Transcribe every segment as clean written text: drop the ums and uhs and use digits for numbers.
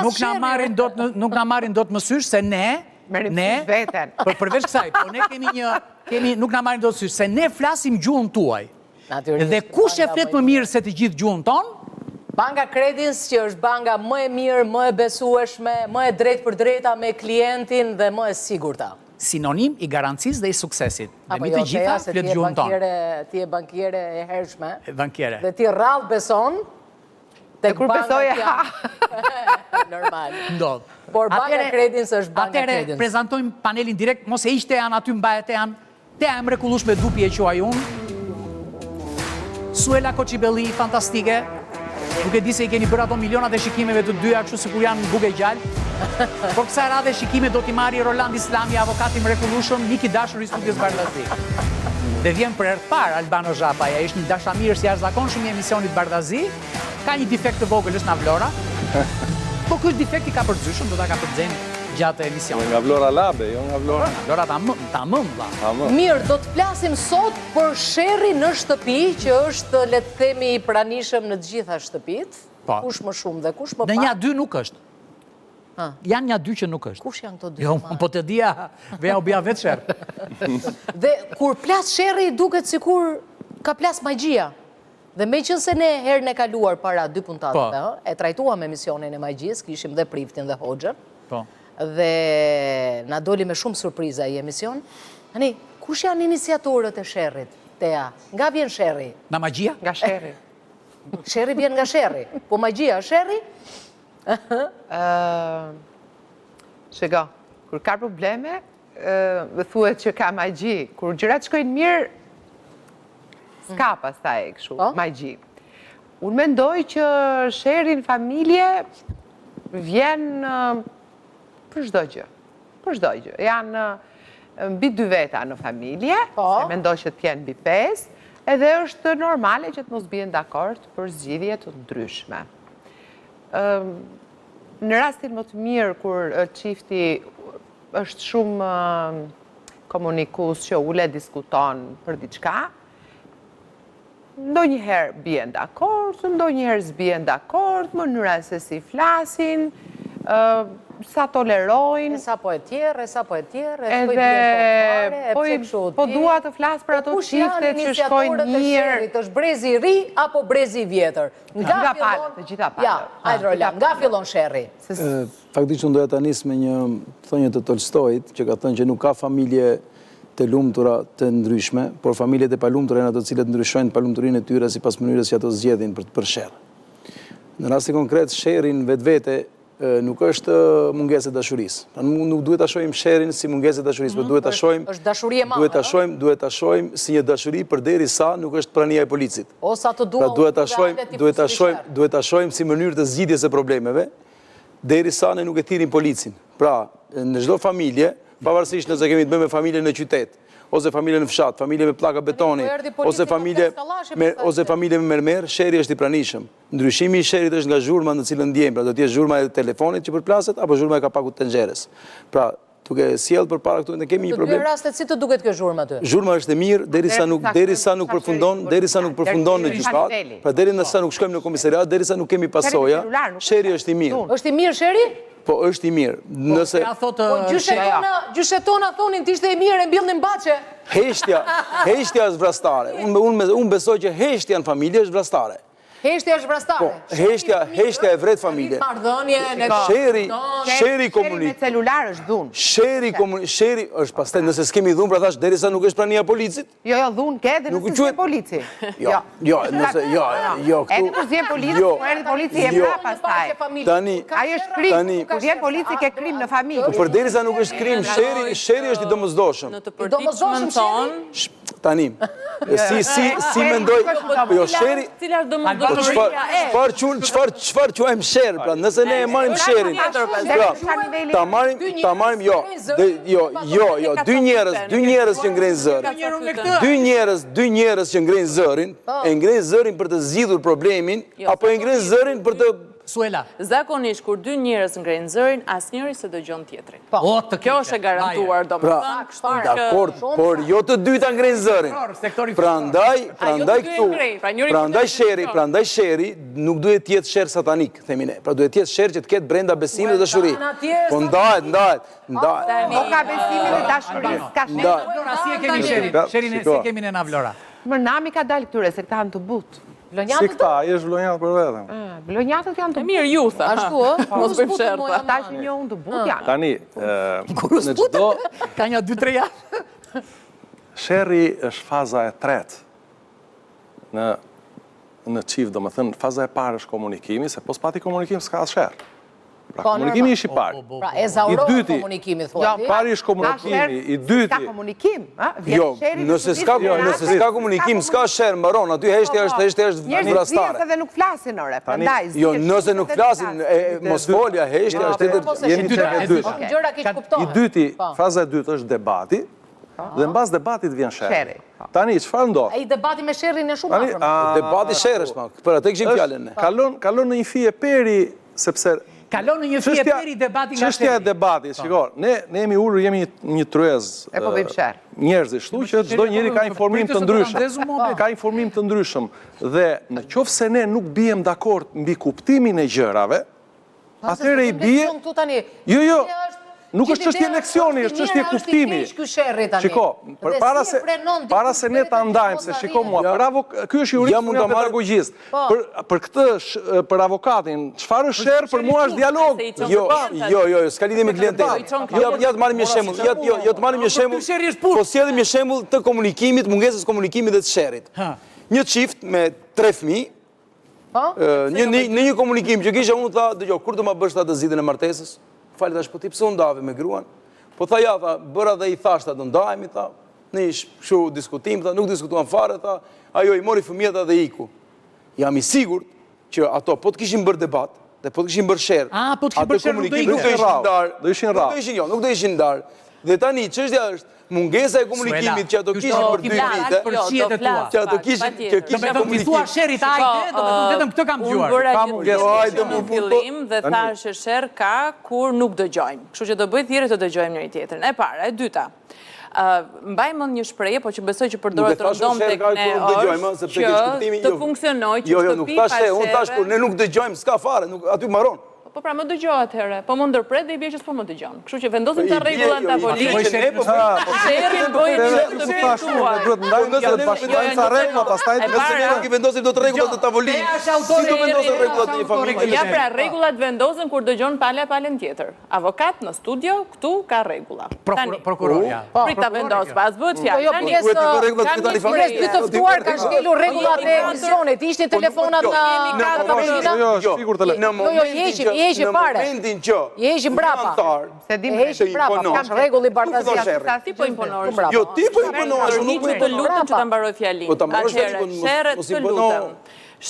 Nuk na marrin dot nuk na marrin dot mësysh se ne ne veten. Për përveç kësaj, po ne kemi një kemi nuk na marrin dot mësysh se ne flasim gjuhën tuaj. Natyrisht. Dhe kush e flet më mirë se të gjithë gjuhën tonë? Banka Credins që është banka më e mirë, më e besueshme, më e drejtpërdrejta me klientin dhe më e sigurta. Sinonim i garancisë dhe i suksesit. Dhe Apo mbi jo, të gjitha Tea, se flet ti je gjuhën tonë. bankiere, ti je bankiere e hershme. Bankiere. Dhe ti rrallë beson tek Kur besoj, bankat janë. Normal. Ndodh. Por Banka Atëherë- Credins është Banka Atëherë Credins. prezantojmë panelin direkt, mos e hiq Tean aty mbaje Tean. Tea e mrekullueshme Dupi e quaj unë. Suela Koçibelli, fantastike. Nuk e di se i keni bërë ato milionat e shikimeve të dyja, kështu sikur janë bukë e gjalpë. Por kësaj radhe shikime do t'i marri Roland Islami, avokati i mrekullueshëm, mik i dashur i studios Bardhazi. Dhe vjen për herë të parë Albano Zhapaj, ai është një dashamirës i jashtëzakonshëm i emisionit Bardhazi. Ka një defekt të vogël, është nga Vlora. Po ky është defekt i kapërcyeshëm, do ta kapërcejmë gjatë emisionit. Nga Vlora Labe, jo nga Vlora. Nga Vlora ta më, ta më vlla. Ta më. Mirë, do të flasim sot për sherrin në shtëpi, që është, le të themi, i pranishëm në të gjitha shtëpitë. Po. Kush më shumë dhe kush më Në pak. nja dy nuk është. Janë nja dy që nuk është. Kush janë këto dy? Jo, po të dija, veja u bija vetë sherr. Dhe kur plas sherri, duket sikur ka plas magjia. Dhe meqenëse ne herën e kaluar para dy puntatave, Po. ë, e trajtuam emisionin e magjisë, kishim dhe priftin dhe hoxhën. Po. Dhe na doli me shumë surpriza ai emision. Tani, kush janë iniciatorët e sherrit, Tea? Nga vjen sherri? Nga magjia? Nga sherri. Sherri vjen nga sherri. Po magjia është sherri? Ë, Shiko, kur ka probleme, ë, thuhet që ka magji. Kur gjërat shkojnë mirë, s'ka pastaj kështu, Po? magji. Unë mendoj që sherri në familje vjen ë, për çdo gjë. Për çdo gjë. Janë ë, mbi dy veta në familje, Po. se mendoj që të jenë mbi pesë, edhe është normale që të mos bien dakord për zgjidhje të ndryshme. Ëm, Në rastin më të mirë kur ë, çifti është shumë ë, komunikues që ule diskuton për diçka, ndonjëherë bien dakord, ndonjëherë s'bien dakord, mënyra se si flasin, ë, sa tolerojnë. E sa po e tjerr, e sa po e tjerr, e s'po i Edhe bie fare, e po pse i- kështu po ti? dua të flas për Po ato kush janë çiftet që shkojnë iniciatorët e mirë. sherrit? Është brezi i ri apo brezi i vjetër? Nga Nga fillon palët, të gjitha palët. Ja, hajde Roland, nga fillon sherri? Faktikisht unë doja ta nis me një thënie të Tolstoit, që ka thënë që nuk ka familje të lumtura të ndryshme, por familjet e palumtura janë ato të cilët ndryshojnë palumturinë e tyre sipas mënyrës që ato zgjedhin për të bërë sherr. Në rastin konkret, sherri në vetvete nuk është mungesë e dashurisë. Pra nuk duhet ta shohim sherrin si mungesë e dashurisë, por duhet ta shohim Është dashuri e madhe. Duhet ta shohim, duhet ta shohim si një dashuri përderisa nuk është prania e policit. O sa të dua, Pra duhet ta unë shohim, dhe ti duhet ta fusi shohim, sherr. duhet ta shohim si mënyrë të zgjidhjes së problemeve, derisa ne nuk e thirrim policin. Pra, në çdo familje, pavarësisht nëse kemi të bëjmë me familje në qytet, ose familje në fshat, familje me pllaka betoni, po erdhi polici ose nga familje Plas Kallashi, me pastaj ose se- familje me mermer, sherri është i pranishëm. Ndryshimi i sherrit është nga zhurma në cilën ndjejmë, pra do të jetë zhurma e telefonit që përplaset apo zhurma e kapakut të tenxheres. Pra, duke sjellë përpara këtu ne kemi një Të dy problem. rastet si të duket kjo zhurmë aty? Zhurma është e mirë derisa nuk derisa nuk përfundon, derisa nuk përfundon në gjykatë, pra derisa nuk shkojmë në komisariat, derisa nuk kemi pasoja, sherri është i mirë. Është i mirë sherri? Po është i mirë. Nëse Ja thotë Po gjyshet tona, gjyshet tona thonin të ishte i mirë e mbillnin baçe. heshtja, heshtja është vrastare. Unë unë unë besoj që heshtja në familje është vrastare. Heshtja është vrastare. Po, heshtja, heshtja e vret familjen. Marrëdhënie, ne Sherri, sherri Sherri me komunik, celular është dhunë. sherri komunik, sherri është pastaj nëse s'kemi dhunë, pra thash derisa nuk është prania e policit. Jo, jo, dhunë ke edhe Nuk nëse quhet- s'vjen polici. Jo, jo, nëse jo, jo, këtu. Edhe kur s'vjen polici, jo, kur erdhi polici e jo. pra pastaj. Tani, Ai është krim. Tani- Kur vjen polici ke krim në familje. Po përderisa nuk është krim, sherri, sherri është i domosdoshëm. Në të përditshmen tonë, Sh- Tani, si si si mendoj, po jo sherri, cila është po domosdoshmëria çfarë e çfarë quajmë çfarë çfarë quajmë sherr, pra nëse ne e marrim sherrin, pra ta marrim ta marrim jo, dhe, jo, jo, jo, dy njerëz, dy njerëz që ngrejnë zërin. Dy njerëz, dy njerëz që ngrejnë zërin, e ngrejnë zërin për të zgjidhur problemin, apo e ngrejnë zërin për të Jo. Suela. Zakonisht kur dy njerëz ngrejnë zërin, asnjëri s'e dëgjon tjetrin. Po. O, të Kjo është e garantuar, Pra, domethënë, kështu që dakord, por jo të dy ta ngrejnë zërin. Prandaj, jo prandaj të dy e këtu, ngrejnë, pra njëri prandaj flet, tjetri sherri, dëgjon. prandaj sherri nuk duhet të jetë sherr satanik, themi ne. Pra duhet të jetë sherr që të ketë brenda besim dhe dashuri. Po ndahet, ndahet, ndahet. Po ka besimin dhe dashuri, s'ka sherr. Ndahet. Vlora, si e kemi sherrin? Sherrin si e kemi ne na Vlora? Mër nami ka dalë këtyre, se këta janë të butë. Si këta, ai është vlonjat për veten. Ah, vlonjatët janë të butë. Mirë ju, tha. Ashtu, ë? Mos bëjmë sherr, tha. Ata që njohun të butë janë. Tani, në çdo... Ka nja 2-3 javë. Sherri është faza e tretë në në çift, domethënë, faza e parë është komunikimi, se po s'pati komunikim, s'ka as sherr. Pra, po, komunikimi është i parë. Po, po, pra, ezaurohet komunikimi, thua. Jo, I pari është komunikimi, i dyti... S'ka komunikim, a? Jo, nëse s'ka nëse komunikim, s'ka sherr, mbaron, aty heshtja është heshtja është vrastare. Njerëzit zihen se dhe nuk flasin, ore, prandaj. Jo, nëse nuk flasin, mosfolja, heshtja është tjetër. Jemi tek e dyta. Gjëra keqkuptohen. I dyti, faza e dytë është debati, dhe mbas debatit vjen sherri. Tani, çfarë ndodh? Ai debati me sherrin e shumë afër. Debati sherr është, ma, për atë kishim fjalën ne. Kalon, kalon në një fije peri, sepse Kalon në një fije peri debati nga sherri. Çështja e debatit, po. shiko, ne ne jemi ulur, jemi një tryezë. E po bëjmë sherr. Njerëzish, kështu që çdo njeri ka informim të ndryshëm. Ka informim të ndryshëm dhe në qoftë se ne nuk biem dakord mbi kuptimin e gjërave, Atëherë i bie... Jo, jo, nuk është çështje leksioni, është çështje kuptimi. Shiko, para se, para se ne ta ndajmë, se shiko mua, për avok, ky është jurist, unë jam pedagogjist. Po. Për, për këtë, për avokatin, çfarë është sherr, për mua është dialog. Jo, jo, jo, jo, s'ka lidhje me klientelën. Jo, ja të marrim një shembull, ja, jo, jo të marrim një shembull. Po sjellim një shembull të komunikimit, mungesës komunikimit dhe të sherrit. Një çift me tre fëmijë, Po? Një, në, në një komunikim që kisha unë tha, dëgjo, kur do ma bësh tha të zgjidhjen e martesës? Fal thashë, po ti pse u ndave me gruan? Po tha ja, tha, bëra dhe i thashë, tha, do ndahemi, tha, në një kështu diskutim, tha, nuk diskutuam fare, tha, ajo i mori fëmijët tha dhe iku. Jam i sigurt që ato po të kishin bërë debat, dhe po të kishin bërë sherr, A, po të kishin bërë sherr, nuk do nuk do ishin ndarë, do ishin Nuk do ishin, jo, nuk do ishin ndarë. Dhe tani çështja është mungesa e komunikimit që ato kishin për dy vite, jo, që ato kishin që kishin komunikim. Ti thua sherrit hajde, do të thotë vetëm këtë kam dëgjuar. Unë bëra një pyetje në fillim dhe thashë që sherr ka kur nuk dëgjojmë. Kështu që do bëj thirrje të dëgjojmë njëri tjetrin. E para, e dyta. Mbaj mend një shprehje, po që besoj që përdoret rëndom tek ne është që të jo. funksionojë që jo, jo, shtëpi pa sherre. Unë thashë kur ne nuk dëgjojmë, s'ka fare, aty mbaron. Po pra më dëgjo atëherë, po më ndërpret dhe i bie që s'po më dëgjon. Kështu që vendosim ca rregulla në tavolinë. Po sherrin bëjmë në të tua. Duhet ndajmë nëse ne bashkojmë ca rregulla, pastaj nëse ne nuk i vendosim dot rregullat në tavolinë. Si do vendosen rregullat në një familje? Ja pra rregullat vendosen kur dëgjon pala palën tjetër. Avokat në studio, këtu ka rregulla. Prokurorja. Po, prit ta vendos, pas bëhet fjalë. Po jo, pjesë pjesë dy të ftuar kanë shkelur rregullat e emisionit. Ishin po, telefonat në tavolina. Jo, jo, fikur telefon. Jo, jo, i heqim, i heqim fare. Në momentin që i heqim mbrapa. Se dim e heqim mbrapa, ka rregulli bardhazi. Ti po imponohesh. Jo, ti po imponohesh, unë nuk po Të lutem që ta mbaroj fjalinë. Po ta mbarosh fjalinë, po mos impono.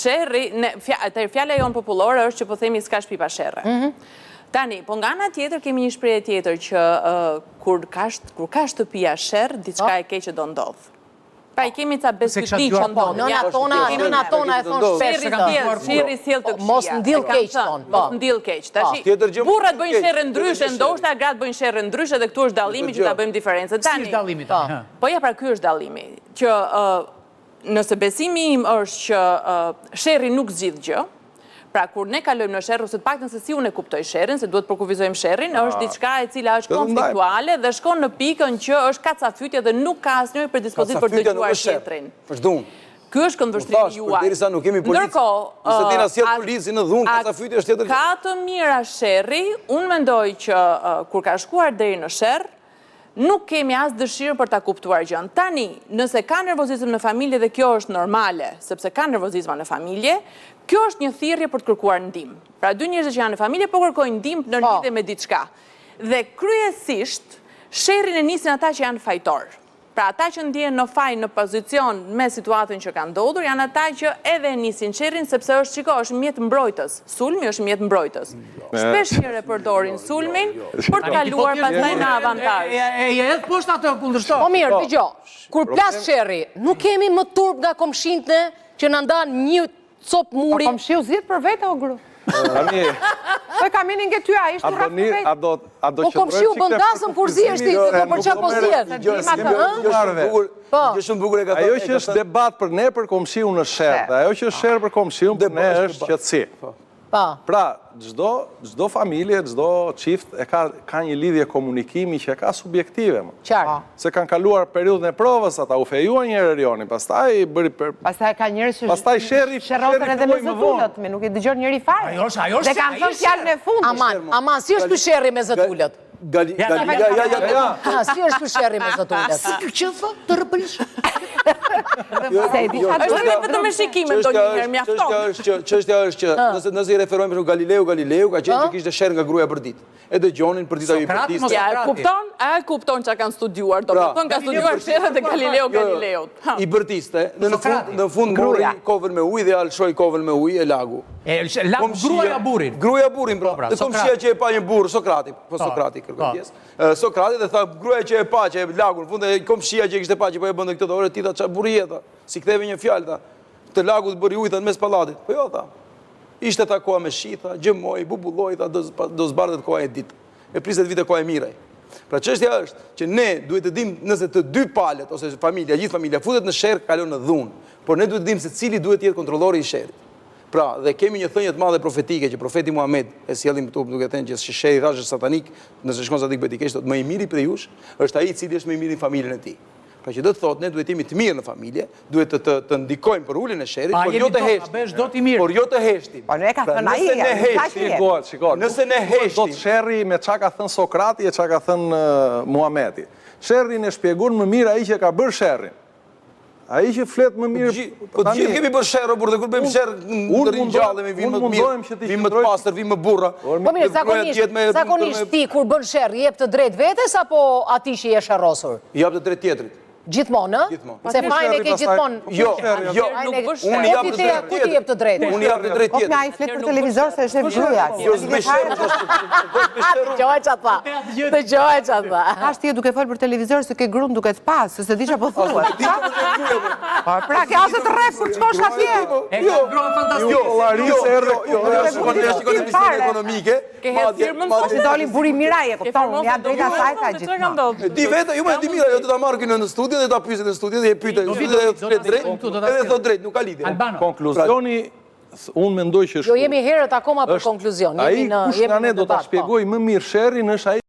Sherri, atëherë fjala jonë popullore është që po themi s'ka shtëpi pa sherre. Mhm. Tani, po nga ana tjetër kemi një shprehje tjetër që kur ka kur ka shtëpia sherr, diçka po. e keqe do ndodhë. Pa i kemi ca bestytni që Po, ndodhin. nëna tona, nëna tona e thonë shpesh Sherri sjell, sherri sjell të këqija. Mos ndill keq thonë, po. Mos ndill keq. Tashi, burrat bëjnë sherre ndryshe, ndoshta gratë bëjnë sherre ndryshe dhe këtu është dallimi që ta bëjmë diferencën. Tani. Si është dallimi tani? Po ja pra ky është dallimi, që Nëse besimi im është që sherri nuk zgjidh gjë, pra kur ne kalojmë në sherr, ose të paktën se si unë e kuptoj sherrin, se duhet përkufizojmë sherrin, është diçka e cila është konfliktuale dhe shkon në pikën që është kacafytje dhe nuk ka asnjëri predispozitë për të dëgjuar tjetrin. Është dhunë. Ky është këndvështrimi juaj. Përderisa nuk kemi policë. Ndërkohë, nëse ti na sjell policin në dhunë, kacafytje është tjetër gjë. Ka të mira sherri, unë mendoj që kur ka shkuar deri në sherr, Nuk kemi as dëshirë për ta kuptuar gjënë. Tani, nëse ka nervozizëm në familje dhe kjo është normale, sepse ka nervozizma në familje, kjo është një thirrje për të kërkuar ndihmë. Pra dy njerëzit që janë në familje po kërkojnë ndihmë në lidhje me diçka. Dhe kryesisht sherrin e nisin ata që janë fajtorë. Pra ata që ndihen në faj në pozicion me situatën që ka ndodhur janë ata që edhe e nisin sherrin sepse është shiko është mjet mbrojtës. Sulmi është mjet mbrojtës. Shpesh herë e përdorin sulmin për të kaluar pastaj në avantazh. E e hedh poshtë atë kundërshto. Po mirë, dëgjo. Kur plas sherri, nuk kemi më turp nga komshinjtë ne që na ndan një copë muri. Po komshiu zgjidh për vete o gru. Tani Po e kam mendjen ke ty, ai është rraf vetë. A do a do Po komshiu bën dasëm kur zihesh ti, po për çfarë po zihen? Gjë shumë bukur, po. gjë shumë bukur e ka thënë. Ajo që është debat për ne për komshiun është sherr, dhe ajo që është sherr për komshiun për ne është qetësi. Po. Pra, çdo çdo familje, çdo çift e ka ka një lidhje komunikimi që e ka subjektive. Më. Qartë. Se kanë kaluar periudhën e provës, ata u fejuan një herë Erioni, pastaj bëri për Pastaj ka njerëz që pastaj sherri sherrosen edhe me zë të ulët, me nuk e dëgjon njeri fare. Ajo është, ajo është. Dhe kanë thënë fjalën e fundit. Aman, aman, si është ky sherri me zë të ulët? Gali, gali, ja, ja, ja, ja. Ha, si është ky sherri me zë të ulët? Si ky që thot të rëpëlsh? Se e di çfarë Është edhe vetëm me shikime ndonjëherë mjafton. Çështja është që çështja është që nëse nëse i referojmë për Galileo Galileu ka qenë që kishte sherr nga gruaja për ditë. E dëgjonin për ditë ajo i bërtiste. Ja, e kupton? A e kupton çka kanë studiuar? Do të thonë ka studiuar sherret e Galileo jo, jo. Galileut. I bërtiste dhe në fund në fund mori kovën me ujë dhe ia lëshoi kovën me ujë e lagu. E lagu gruaja burrin. Gruaja burrin pra. Po, pra, komshia që e pa një burrë Sokrati, po Sokrati kërkoi po. pjesë. Sokrati dhe tha gruaja që e pa që e lagu në fund e komshia që e kishte pa që po e bënte këtë ore ti tha çfarë burri je tha. S'i ktheve një fjalë tha. Të lagu të bëri ujë tha në mes pallatit. Po jo tha. Ishte tha koha me shi tha, gjëmoi, bubulloi tha do do zbardhet koha një ditë. E priste të vinte koha e mirë ai. Pra çështja është që ne duhet të dimë nëse të dy palët ose familja, gjithë familja futet në sherr, kalon në dhunë. Por ne duhet të dimë se cili duhet të jetë kontrollori i sherrit. Pra, dhe kemi një thënie të madhe profetike që profeti Muhamed e sjellim këtu duke thënë që sherri thashë është satanik, nëse shkon satanik bëhet i keq, thotë më i miri prej jush është ai i cili është më i miri në familjen e tij. Pra që do të thotë ne duhet të jemi të mirë në familje, duhet të të, të ndikojmë për uljen e sherrit, por jo të heshtim. Por jo të heshtim. Po ne ka pra, thënë ai, nëse ne heshtim, shiko, shiko. Nëse ne heshtim, do të sherri me çka ka thënë Sokrati e çka ka thënë Muhamedi. Sherrin e shpjegon më mirë ai që ka bërë sherrin. Ai që flet më mirë, po të gjithë kemi bërë sherr, por dhe kur bëjmë sherr, unë ringjallemi, vim më të mirë, vim më të pastër, vim më burra. Po mirë, zakonisht, zakonisht ti kur bën sherr, jep të drejtë vetes apo atij që je sherrosur? I jap të drejtë tjetrit. Gjithmonë, ë? Gjithmonë. Se fajin e ke gjithmonë. Jo, jo, unë i jap të drejtë tjetrit. Ku ti jep të drejtë? Unë i jap të drejtë tjetrit. Po ai flet për televizor se është gruaja. Jo, s'bëj sherr, Dëgjoje ça tha. Dëgjoje ça tha. Tash ti je duke fol për televizor se ke gruan duke të pas, se s'e di çfarë po thua. Po pra, ke asë të rref kur shkosh atje. E ka gruan fantastike. Jo, jo, jo, jo, shikon shikon emisionin ekonomike. Ke hedh firmën po si doli burri mirë ai e kupton, unë jap drejt asaj tha gjithmonë. Di vetë, ju më di mirë, ajo do ta marrë kënë në studio dhe ta pyesin në studio dhe e pyet dhe flet drejt, edhe thot drejt, nuk ka lidhje. Konkluzioni unë mendoj që Jo jemi herët akoma për konkluzion, jemi në jemi në. Ai kush nga ne do ta shpjegojë më mirë sherrin është ai.